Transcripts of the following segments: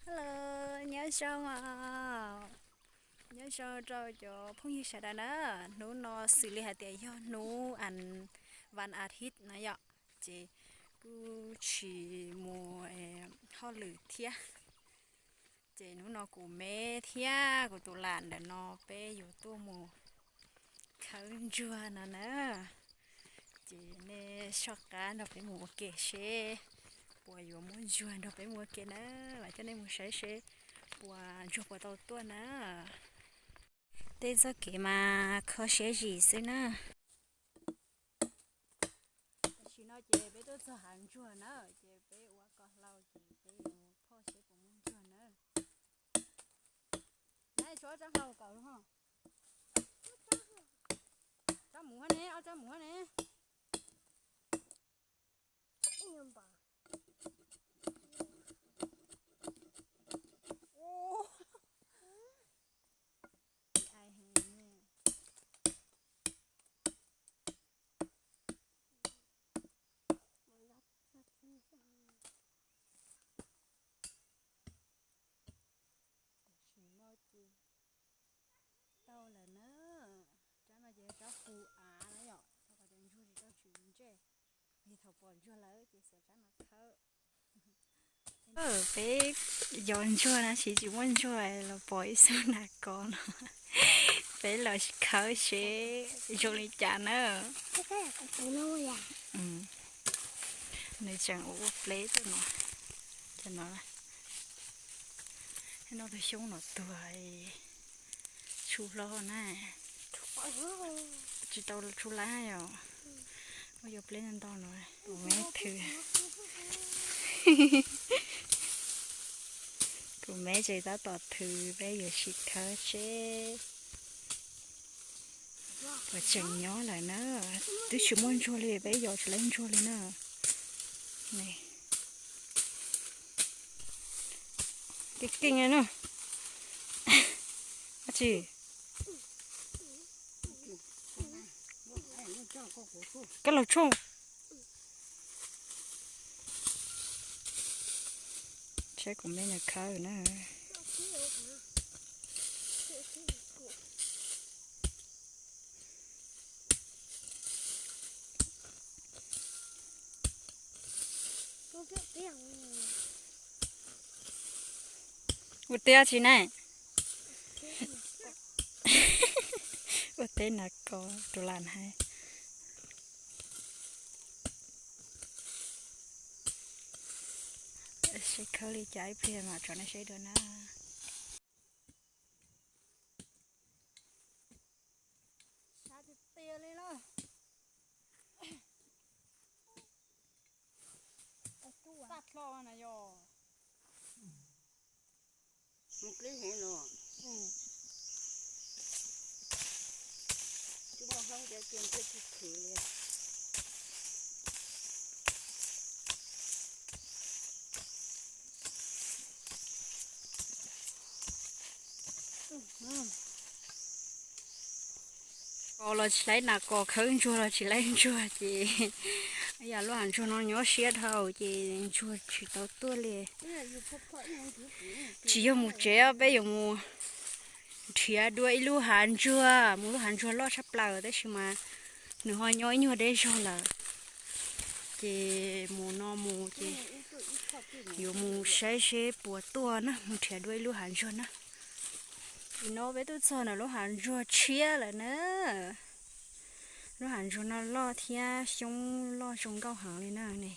Hello, nyob zoo os. Nyob zoo rau cov phooj ywg sawv daws na. Hnub no xws li hais tias yog hnub a, vas a thiv na yom, ces kuj tsis mus hauj lwm thiab. Ces hnub no kuv me thiab kuv tus lam ntawm no peb yuav tuaj mus khawb ntsuag no na. Ces nej soj qab nrog peb mus ua ke seb puas yuav muaj ntsuag nrog peb mus ua ke na. Vam coj nej mus saib seb puas ntsuag puas tau tuaj na. Tej txoj kev mas kho siab zim xwb na. Tam sim no ces peb tuaj txog hav ntsuag na, ces peb ua kom hlau ces peb yuav phoj seb puas muaj ntsuag na. Nai, tshuav ob rab hlau kom ho. Rab muv ne, ob rab muv ne. Tam sim no ces tau lawm na. Rab no ces rab hu av na yom, rau qhov tias ntsuag tsis tau tshwm ntsej. Thaum pom ntsuag lawm ces xuas rab no khawb. Peb yos ntsuag na, tsis tsis muaj ntsuag los pom ib xub nas kos no. Peb los khawb seb zoo li cas na. Nws tseem ua ua pleb tuaj no. Cov no, no tus xyoob no tuag, tshu hlo na. Tsis tau tshu lab yom. Ua yuav pleb ntau no, kuv me thw. Kuv me tseem tab tom thw, peb yuav sim khawb seb puas tseem nyob lawm na. Twb tsis muaj ntsuag li, peb yos tsis laib ntsuag li na. Keej keej na. Dab tsi? Kab laug tshooj. Saib kuv me nws khawb na. Ua teb tsi na? Ua teb nas kos tus lam hais. Seb khawb li cas ib pliag mam tso nej saib dua na. Sab tiag tiag li na. Tag tlo na yog. Kos los tsis laib nas kos, khawb ntsuag los tsis laib ntsuag ces yam lub hav ntsuag no nyob siab dhau ces ntsuag tsis tau tuaj li. Tsis yog mus tsev, peb yuav mus nrhiav dua ib lub hav ntsuag, mus lub hav ntsuag loj tshaj plaws tab sis mas nws ho nyob ib nyuag deb zog lawm. Ces mus no mus ces yuav mus saib seb puas tuaj na, mus nrhiav dua ib lub hav ntsuag na. Nim no peb twb txog ntawm lub hav ntsuag tshiab lawm na. Lub hav ntsuag no loj thiab xyoob loj zoo nkauj heev li na ne.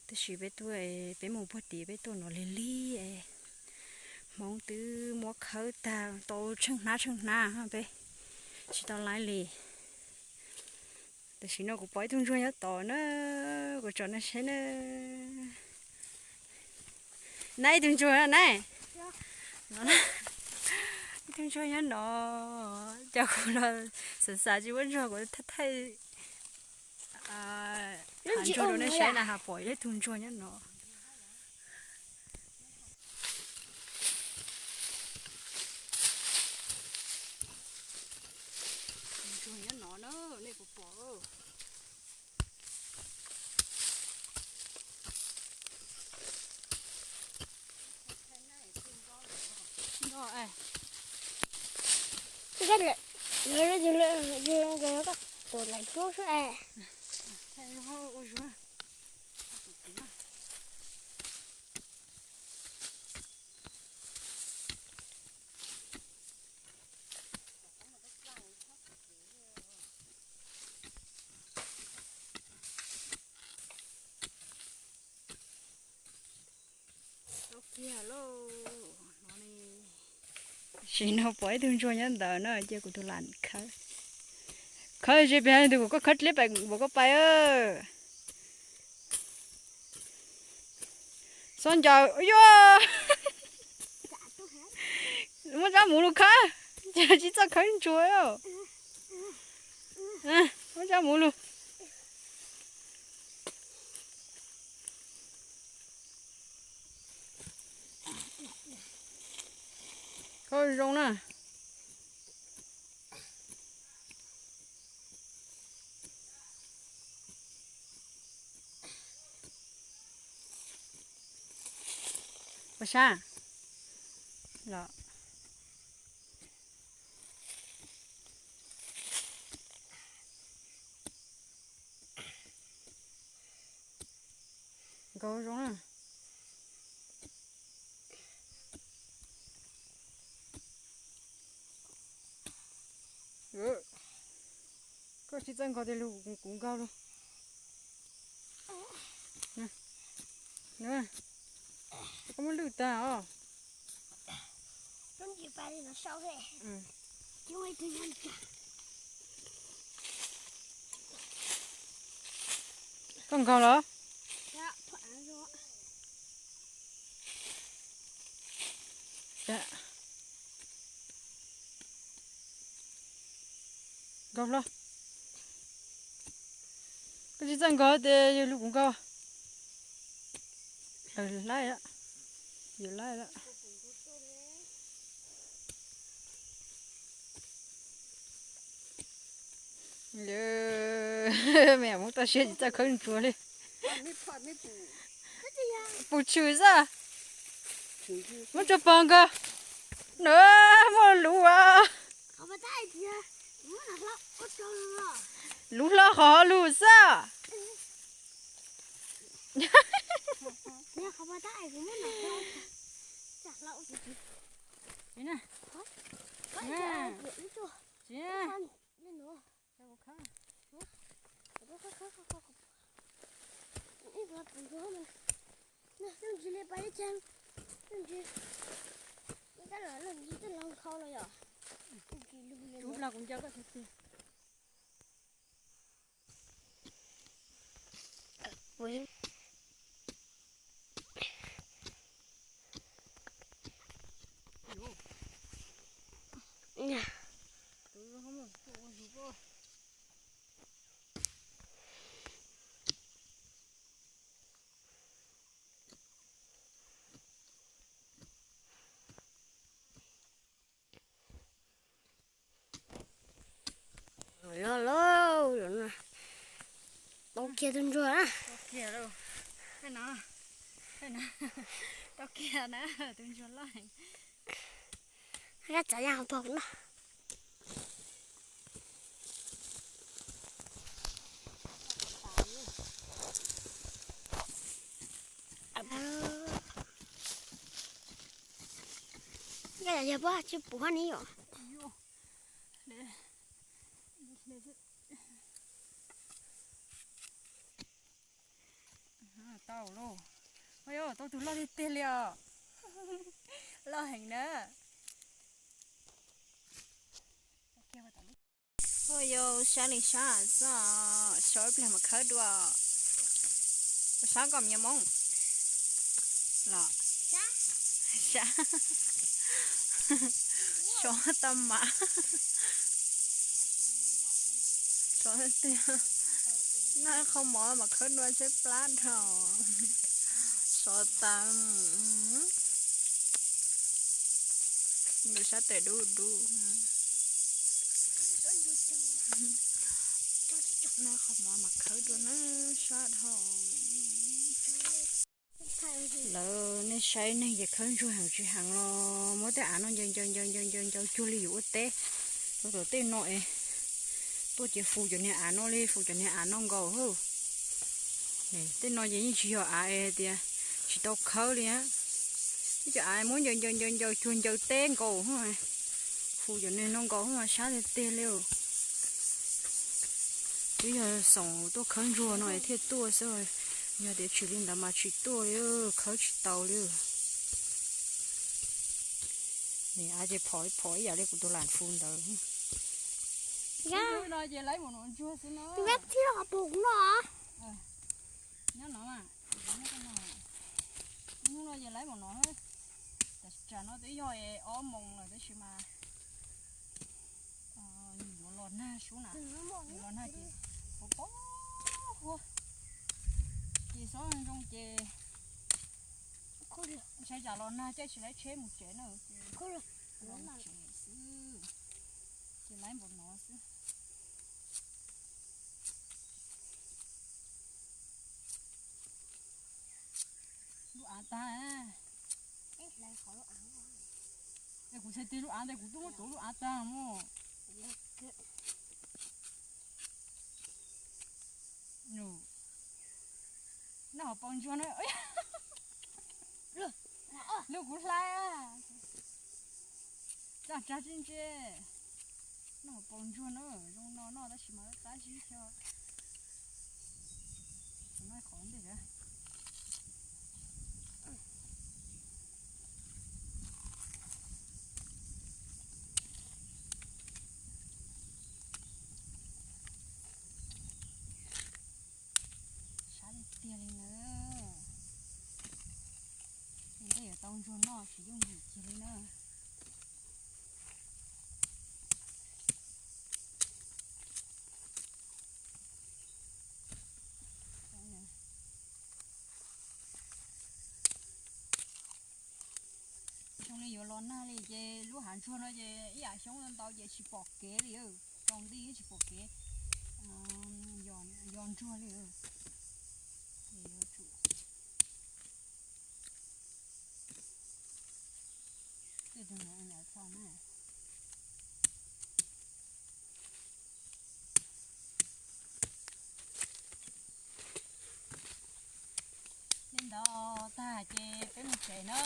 Tab sis peb tuaj, peb mus puag tid peb tuaj no lig lig, hmoov twb muab khawb tag tau tsheej hnab tsheej hnab, peb tsis tau laib li. Tam sim no kuv pom ib tug ntsuag nyob tod na, kuv tsom nej saib na. Na ib tug ntsuag na, ib tug ntsuag nyob no, cas kuv los xav xav tsis muaj ntsuag kuv thaij thaij ntsuag rau nej saib na, ha pom ib tug ntsuag nyob no. Ntsuag nyob no na, nej puas pom? Nkaj lawm, nkaj lawm, nkaj lawm, nkaj lawm, nkaj lawm, nkaj lawm, nkaj lawm. Tau kiag lauj. Sim no pom ib tug ntsuag nyob ntawd no ces kuv tus lam khawb. Khawb ze pem tus kuv koj khawb dleb pem npaum koj pais. Xob ncaws, yuav muab rab mus lug khawb, ces tsis txawj khawb ntsuag. Muab rab mus lug. Khawb zoo na. Ua sab los. Nkaus zoo na. Koj tsis txawj nkaus tiag lug kuv nkaus lug. Koj muab lwj tag os. Koj nkaus los? Nkaus hlo. Koj tsis txawj nkaus ces yog lug kuv nkaus. Laib, yus laib lawm. Me nyuam Hmoob toj siab tsis txawj khawb ntsuag li. Pum tshwm xwb. Muab tso pog nkaus. Nws muaj luv as. Luv hlo qhov lug xwb. Tub hlo kuv nco koj tiag tiag. Los lauj, tau kiag tus ntsuag na. Tau kiag na, tus ntsuag loj heev. Koj txav yaj pog kuv noj. Yog pob tsis pum hab ni yom. Tau lauj. Tau tus loj tiag tiag li os. Loj heev na. Ua yau sab li sab xwb, sab ib pliag mas khawb dua. Sab kom me nyuam Hmoob los. Sab, sab tag mam. Sab tiag. Noj qhov mov mas khawb dua tshaib plab dhau. Sab tas. Nws sab tes dub dub. Noj qhov mov mas khawb dua na, sab dhau. Lawv nej Saib neeg ces khawb ntsuag heev tsis heev los muab tej av no ncaws ncaws ncaws ncaws ncaws ncaws cuag li yus ua teb. Ua tom tej no es tuaj ces fu cov niag av no li, fu cov niag av no nkaus hauj. Tej no ces yeej tsis yog av es tias tsis tau khawb li. Ib cov av muab ncaws ncaws ncaws ncaws cuag ncaws teb nkaus hauj. Fu cov niag no nkaus hauj mas sab tiag tiag li. Twb yog xoom tuaj khawb ntsuag no es thiaj tuaj xwb, yog tias tsis li ntawd mas tsis tuaj li, khawb tsis tau li. Av ces phom phom ib yam li kuv tus lam fu ntawd. No ces laib mus no ntsuag xwb no. Thiab ho pum no. Nyob no mas, hnub no ces laib mus no. Tam sim no twb yog ob moos lawm tab sis mas yuav los nag sub na, yuav los nag ces pos pos huab. Ces xob zoo ces ntshai tsam los nag caij tsis laib tsheb mus tsev na ces los tsev xwb, ces laib npaum no xwb. Lub av tag. Es kuv txhais tes lub av ntawd kuv twb muab tuav lub av tag mog. Noj hauv paus ntsuag na. Lub kuv hlais. Tsa tsa tsis ntse. Noj hauv paus ntsuag na, zoo no noj tab sis mas qab zib thiab. Noj qhov ntej. Sab tiag tiag li na. Nws tej yuav tau ntsuag noj tsis yooj yim kiag li na. Xyoo no yuav los nag li ces lub hav ntsuag no ces ib yam xyoob ntau ntau ces tsis pom kev li, tsaus nti tsis pom kev yos ntsuag li. Tej tug no tho na. Li ntawd tag ces peb mus tsev na.